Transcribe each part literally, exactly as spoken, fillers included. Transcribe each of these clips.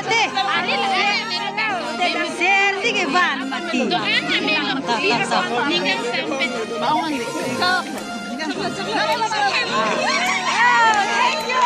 Te. Share di ke van mati. Ta, ta, ta. Oh, thank you.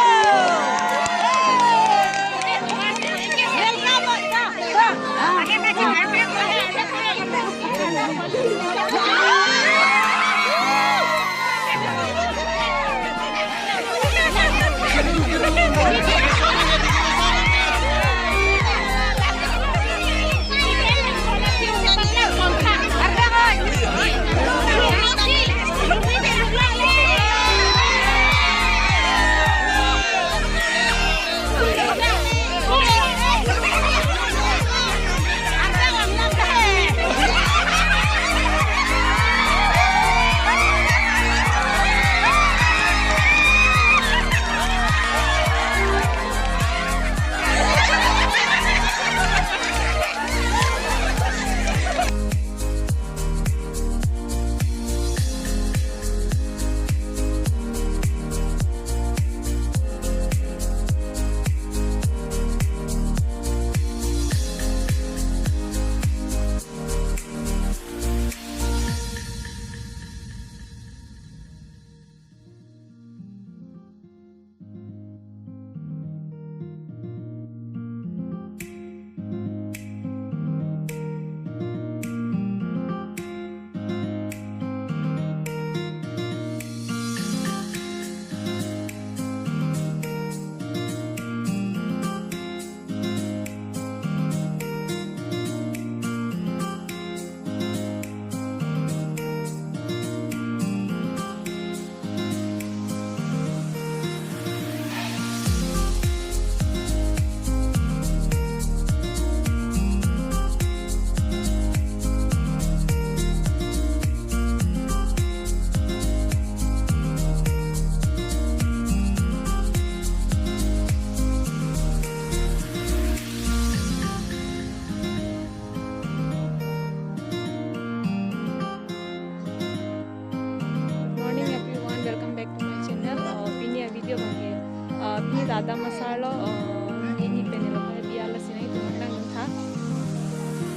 Welcome. Good morning everyone, welcome back to my channel. Uh, pini a video abang ke, uh, pini dada masarlo, uh, neli pen lo ke biya lasi nangtum nangtha.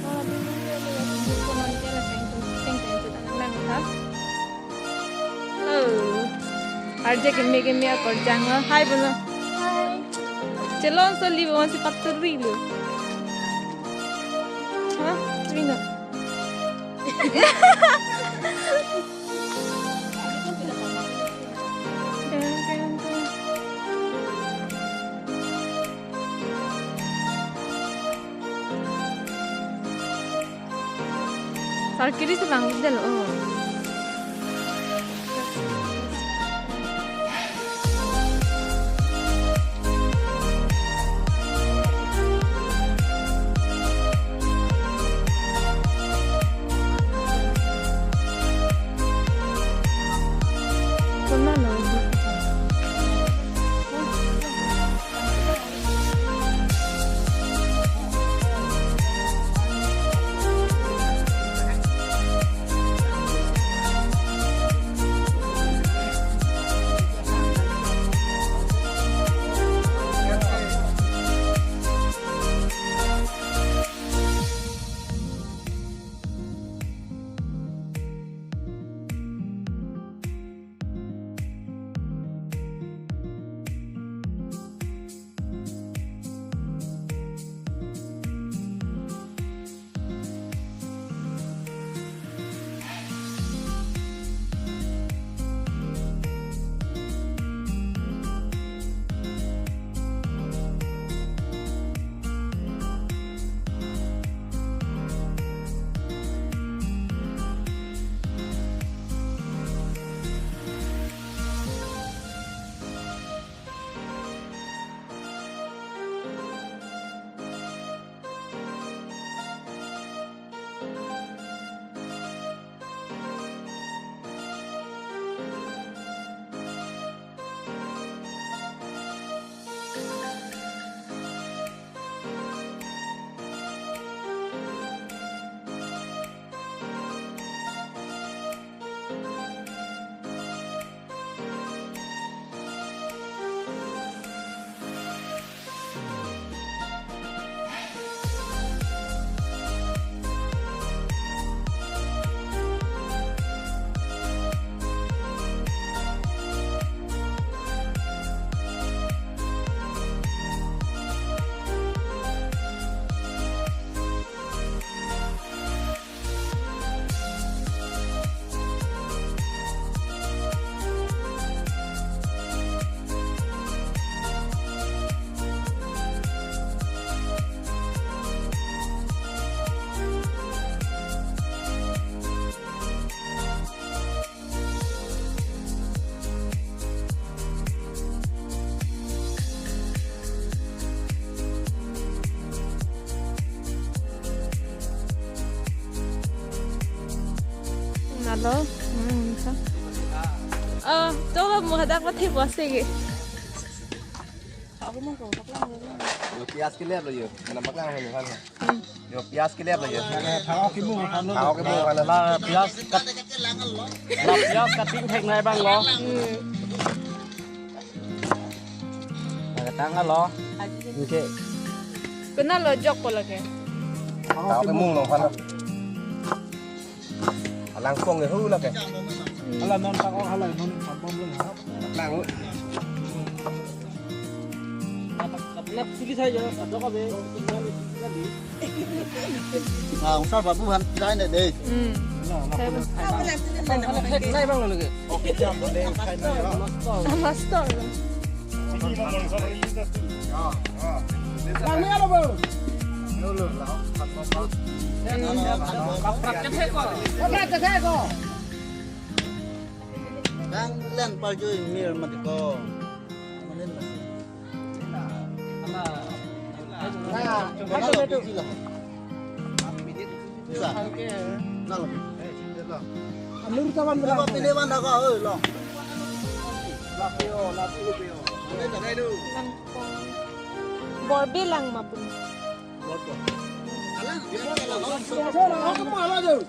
Oh, pini lo lo ko man ke la seng tu seng tu nangtha. Oh, arje keme keme akorjang lo. Hi bono. Hi. Chelong so libo masi pakturi lo. Ha? Rino. Sarkiri si bang del, oh. Halo. Hmm, so. Oh, coba mau hadak mati puasa gitu. Yo, pias ke lihat lo yo. Mana baklang hanya kan? Hmm. Yo, pias ke lihat lo yo. Thang-ok ke mu, thang-ok. Thang-ok ke mu, kan? La pias kat, la pias kating thek nai bang lo. Hmm. Nang tang lo. Oke. Kena lo jok ko lagi. Thang-ok ke mu lo, kan? Alang pong ke hu lake. Hala non tak hala non tak bom le. Lang. Nap sigi saja, ada ka be. Nah, usah babu han jai ne deh. Hmm. Nah, nah, Saya nah. Nah, nah, nah, nah, bang lagi. Oke, jam boleh, saya nak. Master. Bang, ni apa, Bang? Kaprak ke thek ko. Kaprak ke thek ko. Bang, len parjoi mir mati ko. Nah, bang, bang, bang. Anur tawan. Apa belang. Pilih mana kau, oi, lo. Langkong. Borbilang mapun. Alang, alang, alang. Alang, alang.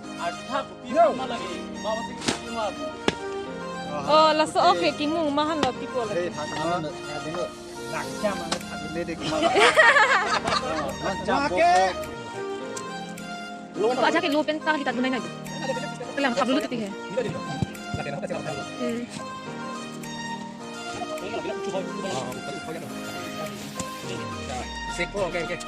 Alang, alang. Oh, laso oke, kimung mahan lo tipo lagi. Hei, thak, thak, thak, thak. Nak jam, nak thak, le dek, ma. Nak jam, oke. Lo aja ke lo pen tang kita gunai nai. Kelang kap dulu tadi he. Hmm. Sip, oke, oke.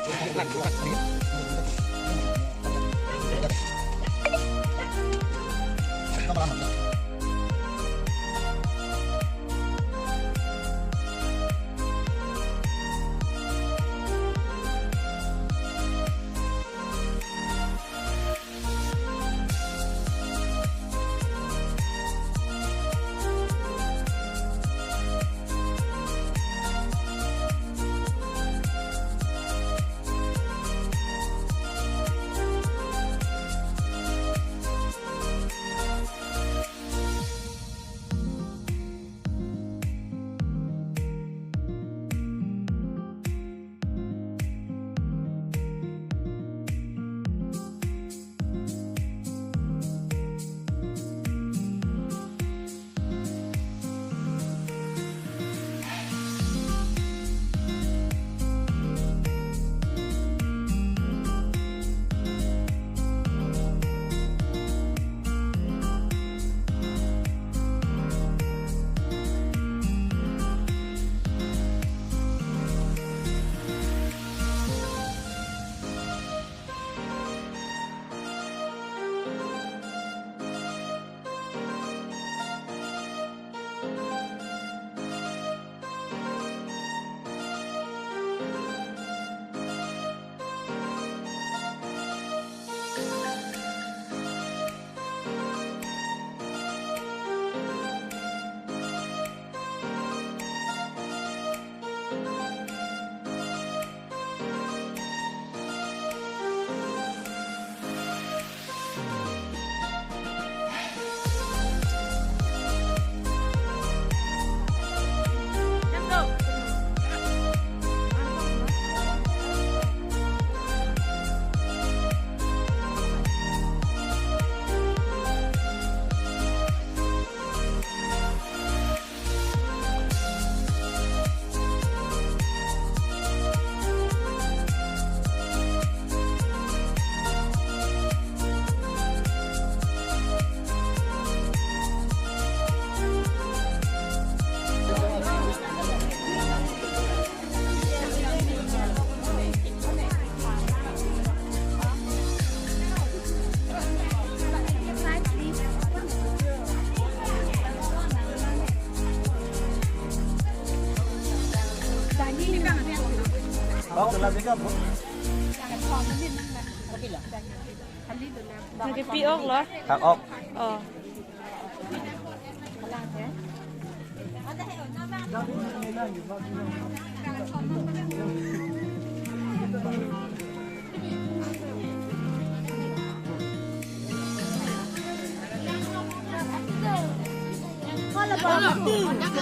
Lagi pi-ok lo? Thak-ok. Oh.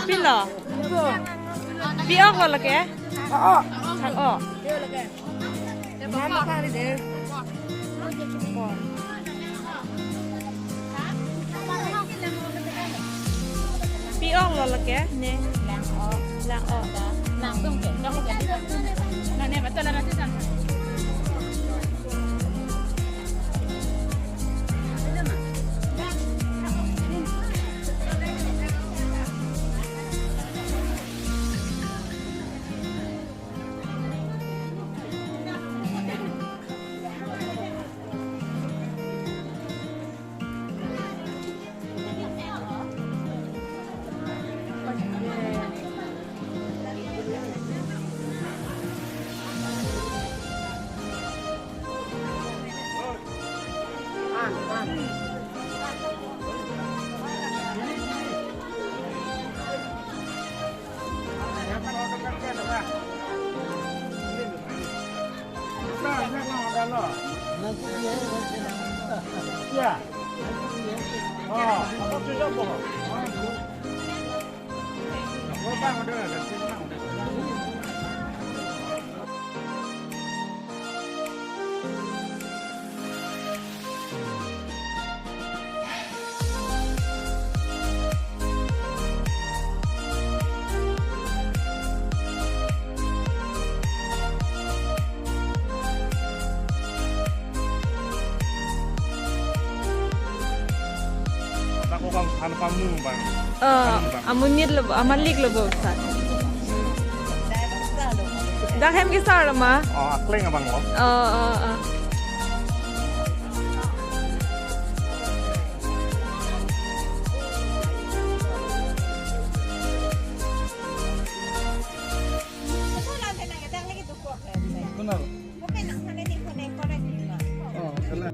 Pilo? Pi-ok lo lake? Thak-ok. Pi-ok lo lake, ne? Lang-ok. Lang-ok. Ako kang ano pamu bang? Eh, amonit lo, amalik lo bo sa. Dak hem kesar ma? Oh, akleng abang lo. Oh, oh, oh. Kunal. Oh, kala.